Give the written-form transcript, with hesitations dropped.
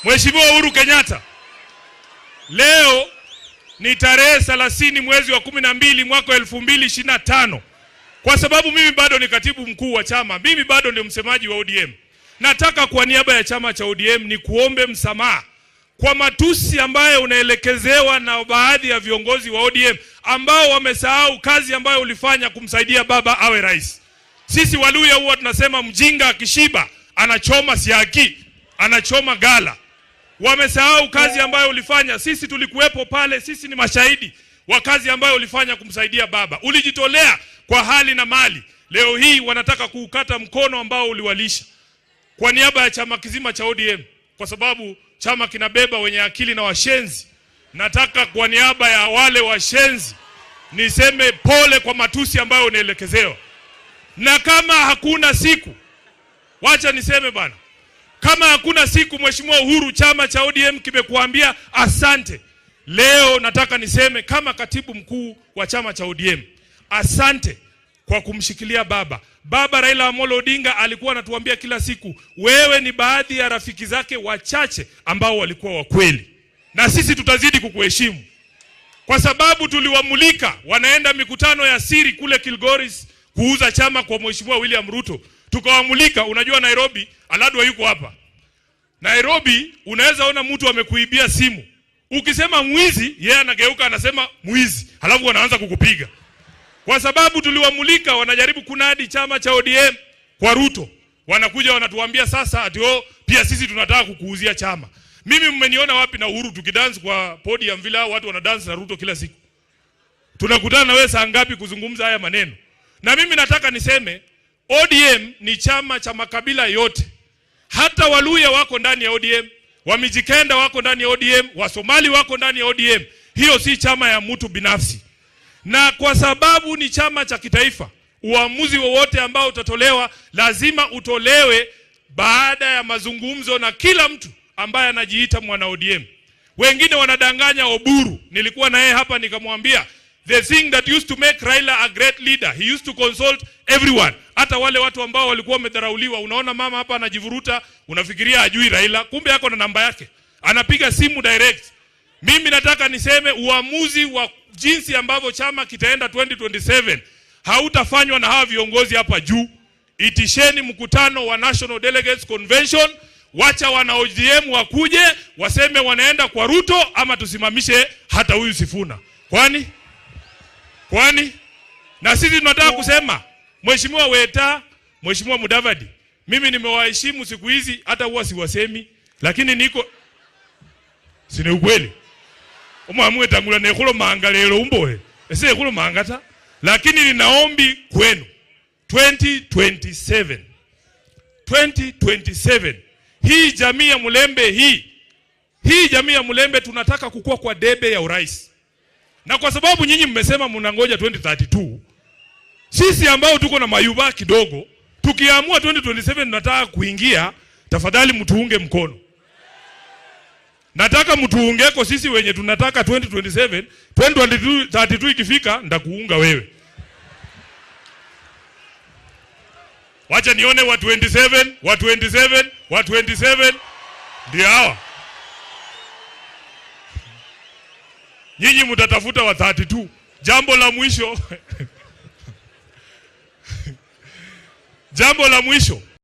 Mheshimiwa Uhuru Kenyatta, leo ni tarehe 30 mwezi wa 12 mwaka 2025. Kwa sababu mimi bado ni katibu mkuu wa chama, mimi bado ndio msemaji wa ODM. Nataka kwa niaba ya chama cha ODM ni kuombe msamaha kwa matusi ambayo unaelekezewa na baadhi ya viongozi wa ODM ambao wamesahau kazi ambayo ulifanya kumsaidia baba awe rais. Sisi Waluya huwa tunasema mjinga akishiba anachoma siaki, anachoma gala. Wamesahau kazi ambayo ulifanya. Sisi tulikuwepo pale, sisi ni mashahidi wa kazi ambayo ulifanya kumsaidia baba. Ulijitolea kwa hali na mali. Leo hii wanataka kuukata mkono ambao uliwalisha. Kwa niaba ya chama kizima cha ODM, kwa sababu chama kinabeba wenye akili na washenzi, nataka kwa niaba ya wale washenzi niseme pole kwa matusi ambayo unaelekezewa. Na kama hakuna siku, wacha niseme bana, kama hakuna siku Mheshimiwa Uhuru chama cha ODM kimekuambia asante, leo nataka niseme kama katibu mkuu wa chama cha ODM, asante kwa kumshikilia baba. Baba Raila Amolo Odinga alikuwa anatuambia kila siku, wewe ni baadhi ya rafiki zake wachache ambao walikuwa wa kweli, na sisi tutazidi kukuheshimu kwa sababu tuliwamulika wanaenda mikutano ya siri kule Kilgoris kuuza chama kwa Mheshimiwa William Ruto, tukawamulika. Unajua Nairobi, Aladwa yuko hapa Nairobi, unaweza ona mtu amekuibia simu, ukisema mwizi, yeye anageuka anasema mwizi, halafu wanaanza kukupiga. Kwa sababu tuliwamulika, wanajaribu kunadi chama cha ODM kwa Ruto, wanakuja wanatuambia sasa ati oh, pia sisi tunataka kukuuzia chama. Mimi mmeniona wapi na Uhuru tukidance kwa podium vile hao watu wanadance na Ruto kila siku? Tunakutana na wewe saa ngapi kuzungumza haya maneno? Na mimi nataka niseme ODM ni chama cha makabila yote. Hata Waluya wako ndani ya ODM, Wamijikenda wako ndani ya ODM, Wasomali wako ndani ya ODM. Hiyo si chama ya mtu binafsi. Na kwa sababu ni chama cha kitaifa, uamuzi wowote ambao utatolewa lazima utolewe baada ya mazungumzo na kila mtu ambaye anajiita mwana ODM. Wengine wanadanganya Oburu. Nilikuwa na yeye hapa nikamwambia the thing that used to make Raila a great leader, he used to consult everyone. Hata wale watu ambao walikuwa wamedharauliwa. Unaona mama hapa anajivuruta, unafikiria ajui Raila, kumbe ako na namba yake, anapiga simu direct. Mimi nataka niseme uamuzi wa jinsi ambavyo chama kitaenda 2027 hautafanywa na hawa viongozi hapa juu. Itisheni mkutano wa National Delegates Convention, wacha wana ODM wakuje waseme wanaenda kwa Ruto ama tusimamishe hata huyu Sifuna. Kwani? Kwani? Na sisi tunataka kusema Mheshimiwa Weta, Mheshimiwa Mudavadi, mimi nimewaheshimu siku hizi, hata huwa siwasemi, lakini niko si ni ukweli. Omwamwe tangula nekhulomanga lelo umbohe. Ese nekhulomanga ta. Lakini ninaombi kwenu 2027. 2027. Hii jamii ya Mulembe hii. Hii jamii ya Mulembe tunataka kukua kwa debe ya urais. Na kwa sababu nyinyi mmesema mnangoja 2032, sisi ambao tuko na mayuba kidogo, tukiamua 2027 tunataka kuingia, tafadhali mtuunge mkono. Nataka mtuungeko sisi wenye tunataka 2027, 2032 ikifika nitakuunga wewe. Wacha nione wa 27, wa 27, wa 27 ndio hawa. Nyinyi mtatafuta wa 32. Jambo la mwisho. Jambo la mwisho.